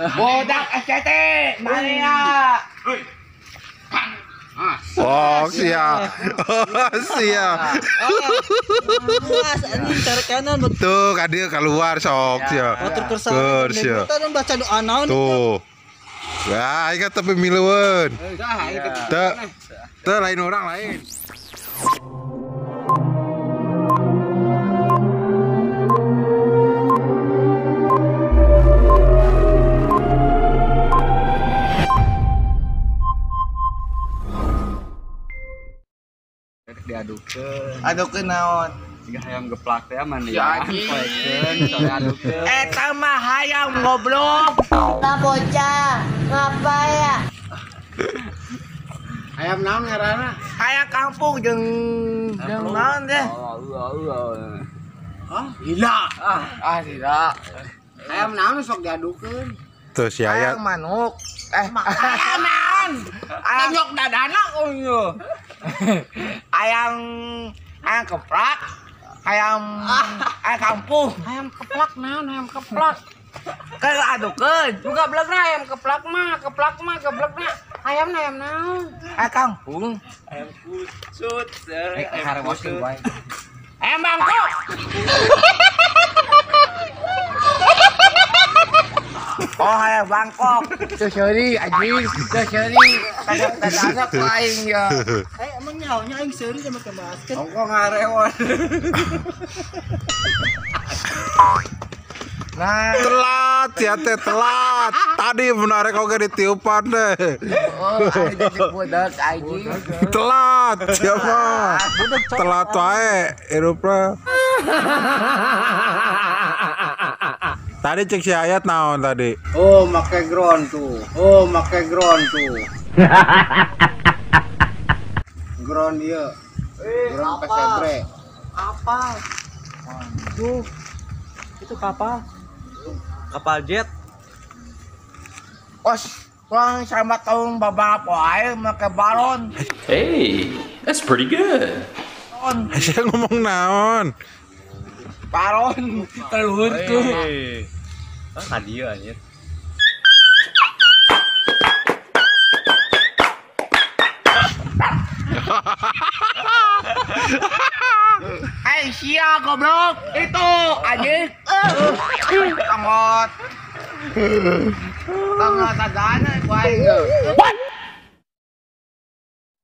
Bodak SCT mania. Oh, sia. Oh, sia. Tuh, kadieu keluar sok sia. Keur sia. Tuh. Wah, aing teh pemilueun. Teu. Teu lain orang lain. Diadukeun. Adukeun naon? Siga hayam geplak teh mah nih. Poekeun soalnya adukeun. Eta mah hayam goblok. Lah bocah, ngapa ya? Hayam naon ngaranna? Hayam kampung jeung naon teh? Hah? Gila. Ah, tidak. Hayam naon sok diadukeun? Tuh si Ayat. Hayam manuk. Hayam naon? Ayam dadana unyu. Ayam keplak, ayam kampung. Ayam keplak naon ayam keplak? Keur adukeun. Buka blekna ayam keplak mah, geblekna. Ayam ayam naon? Ayam kampung. Ayam kusut. Ayam bangkok. Oh, ayam Bangkok. Tuh seuri anjing, tuh seuri. Kadang-kadang ku aing ya. Emang nyaonya aing seuri sama ke basket. Ongko ngarewon. Nah, telat ya teh telat. Tadi menarik oge ditiupan deh. Oh, budak anjing. Telat siapa? Telat wae hirupna. Tadi cek si Ayat naon tadi? Oh, make ground tuh. Oh, make ground tuh. Ground ieu. Ground pesebre. Apa? Tuh. Itu kapal. Kapal jet. Os, kurang sama tahun babalap wae make balon. Hey, that's pretty good. Saya ngomong naon? Balon telur tuh. Ah, kadieu anjir. Eh, sia goblok itu anjing. Tangot. Tangot adana ku aing. What?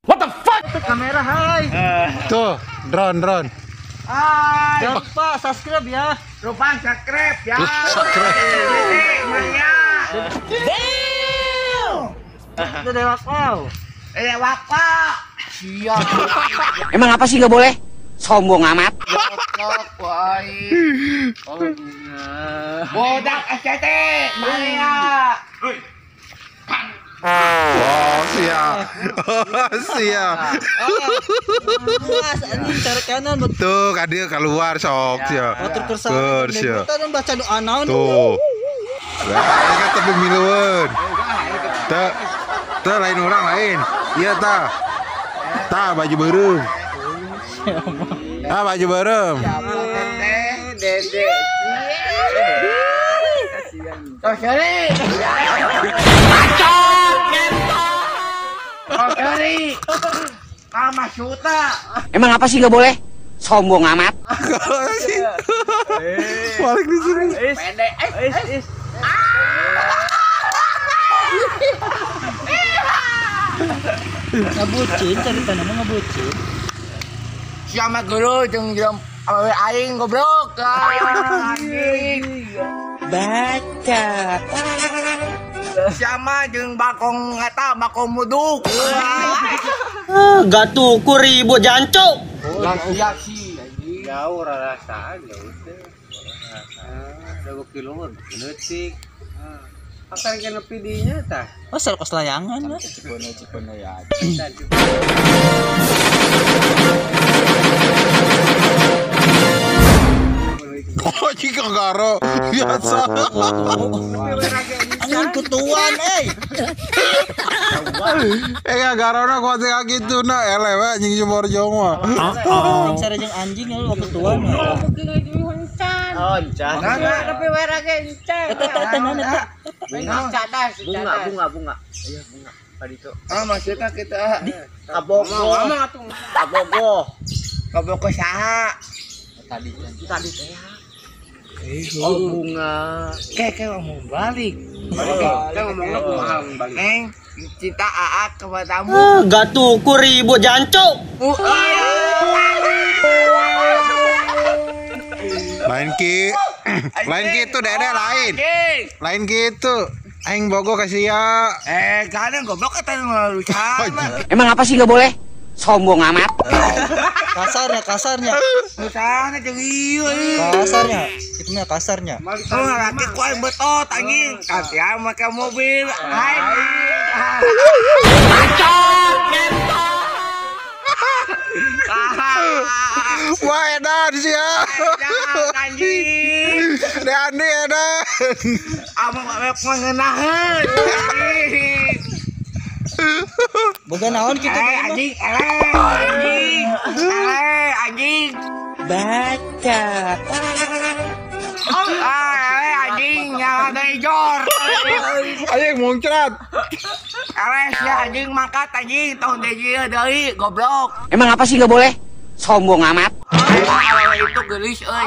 What the fuck? Itu kamera hai. Tuh, drone. Hai. Jangan lupa subscribe ya. Lupa subscribe ya. Subscribe. Mania. Damn. Itu Dewa Kau. Dewa Kau. Siap. Emang apa sih nggak boleh? Sombong amat. Bodak SCT mania. Oh, sia. Oh, sia. Tuh, kadieu keluar sok sia. Keur sia. Tuh. Wah, aing teh pemilueun. Teu. Teu lain orang lain. Ieu tah. Tah baju beureum. Ah, baju beureum. Dede. Tuh seuri. Bacot ngentot. Tuh seuri. Kama suta. Emang apa sih nggak boleh? Sombong amat. Balik di sini. Pendek. Is. Ngebucin, cerita nama ngebucin. Siapa guru jeung awewe aing goblok. Anjing. Baca. Siapa jeung bakong eta bakong muduk. Gak tuku ribut jancuk. Lah sih anjing. Jauh rarasaan jauh teh. Rarasaan 2 kilo leutik. Akan kena pidinya tah. Oh, serkos layangan lah. Cipono ya. Oh, jika garo biasa. Anjing kutuan, eh. Eh, garona kuat kayak gitu nah, eleh we anjing Jumorjo mah. Heeh. Sareng anjing lu kutuan. Oh, encan. Nah, tapi werage encan. Eta eta eta. Bunga cadas, bunga. Iya, bunga. Tadi itu. Ah, maksudnya kita kabogo. Kabogo. Kabogo saha? Tadi teh. Oh, bunga. Kayak ngomong balik. Kayak ngomongnya kumaha balik. Neng, cinta AA kepadamu. Gak tuku ribut jancuk. Lain ki. Lain gitu dede lain. Lain gitu. Aing bogo kasih ya. Kadang goblok kata lu sama. Emang apa sih enggak boleh? Sombong amat. Kasarnya. Sana jeung ieu. Kasarnya. Itu mah kasarnya. Oh, laki ku aing betot anjing. Kasihan make mobil. Hai. Bacot ngentot. Wah, edan sia. Anjing. Deani edan. Amang mengenaheun. Boga naon kitu anjing, anjing. Anjing. Baca. Anjing nyala deui jor. Anjing muncrat. Eleh sia anjing mangkat anjing tong deui deui goblok. Emang apa sih enggak boleh? Sombong amat. Awewe itu geulis euy.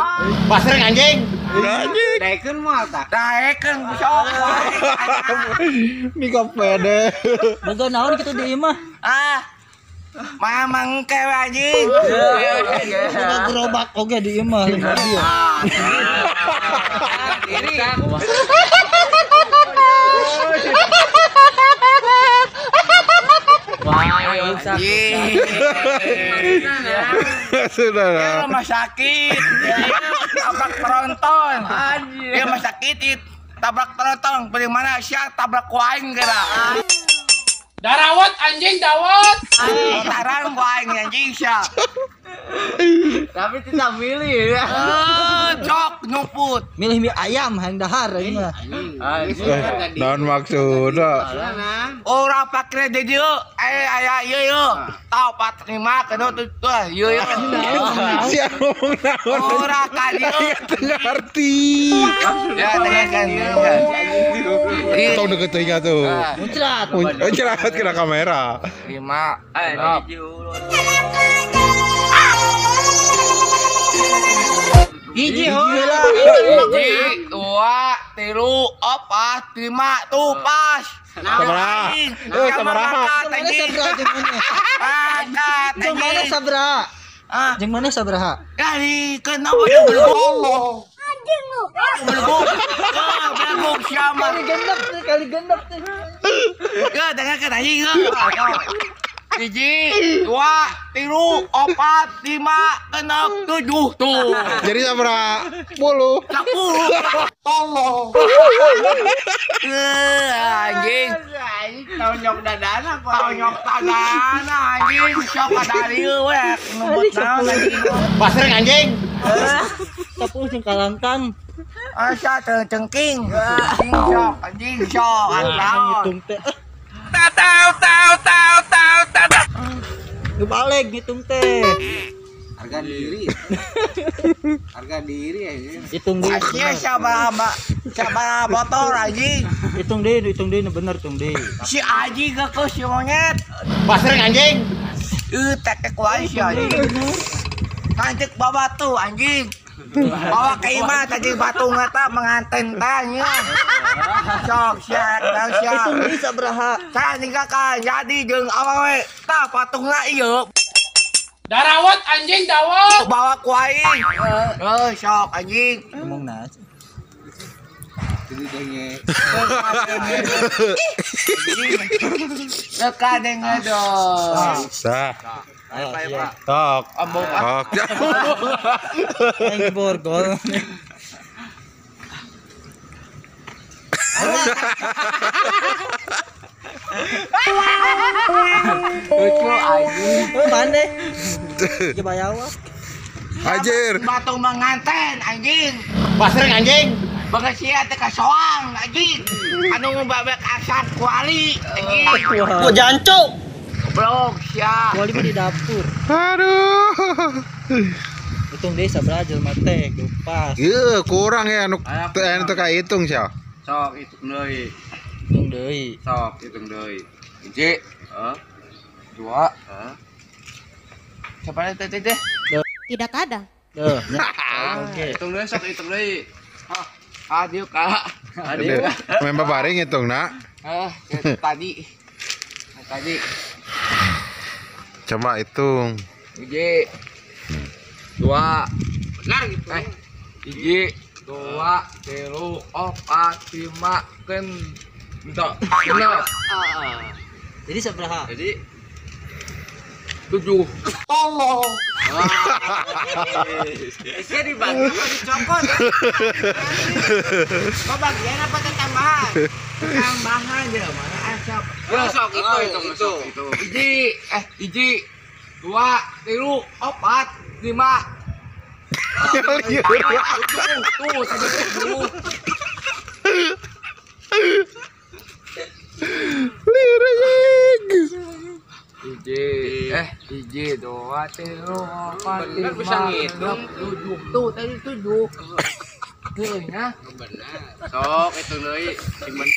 Pasreng anjing. Anjing. Daekeun moal tah. Daekeun sok. Ini pede. Boga naon kitu di imah? Ah. Mamang kewe anjing. Boga gerobak oge di imah lain mobil. Diri. Sudah. Dia rumah sakit, tabrak tronton. Dia rumah sakit, tabrak tronton. Bagaimana sih tabrak kuaing kira? Darawat anjing dawat. Tarang kuaing anjing sih. Tapi tidak milih ya. Cok nyuput. Milih mie ayam hang dahar ini mah. Naon maksudna? Ora pake di dieu, aya ieu ieu. Tau 45 kena tuh ieu ieu. Sia ngomong naon? Ora ka dieu. Teu ngarti. Ya dengarkan. Tong deket teuing atuh. Muncrat. Muncrat kena kamera. 5. Hiji heula. 1, 2, 3, 4, 5 tuh pas. Sabaraha? Sabaraha? Jeung mana sabaraha? Jeung mana sabaraha? Kali kenapa jeung belum? Anjing lu. Belum. Belum siapa? Kali genep tuh. Ya, dengarkan anjing. 1, 2, 3, 4, 5, 6, 7 tuh. Jadi sabaraha? 10. 10. Tolong. Anjing. Tonyok dadana kok. Tonyok dadana anjing. Sok kadarieu we. Ngebut naon anjing. Pasreng anjing. 10 jeung kalangkang. Asa cengking. Sok anjing sok naon. Ngitung teh. Tau tau tau tau tau. Ngebaleg ngitung teh. Harga diri. Harga diri anjing. Hitung deui. Asia sabaraha motor anjing. Hitung deui bener hitung deui. Si anjing geukeuh si monyet. Pasreng anjing. Tekek wae si anjing. Kancek babatu anjing. Bawa ke imah tadi batu ngata menganten tanya. Sok siap, siap. Hitung deui sabaraha. Saya ninggalkan jadi jeung awewe tah patungna ieu. Darawat anjing dawat. Bawa ku aing. Sok anjing. Ngomong naon? Jadi denge. Teka denge dong. Sah. Ayo, Tok. Ambok. Tok. Aing borgol. Lucu anjing. Mana? Kebayawa. Anjir. Batung menganten anjing. Pasreng anjing. Bagasia teh kasoang anjing. Anu babek asap kuali anjing. Gua jancuk. Goblok sia. Kuali mah di dapur. Aduh. Hitung deui sabaraha jelema teh, pas. Ieu kurang ya anu teu anu teu kahitung sia. Sok hitung deui. Hitung deui. Sok hitung deui. 1, 2. Siapa teh teh? Tidak ada. Tuh. Oke. Hitung deui sok hitung deui. Ah, dieu kalah. Aduh. Main babaring hitung nak. Tadi. Tadi. Coba hitung. 1, 2. Benar gitu. 1, 2, 3, 4, 5, 6. Jadi seberapa? Jadi 7. Tolong. Isinya dibagi apa dicokot? Kok bagian apa tambahan? Tambahan ya mana asap. Sok itu itu. 1, 2, 3, 4, 5. Tuh, tadi 7. 1, 2, 3, 4, 5, 6, 7. Tuh tadi 7. Tuh ya. Benar. Sok hitung deui. Sing bener.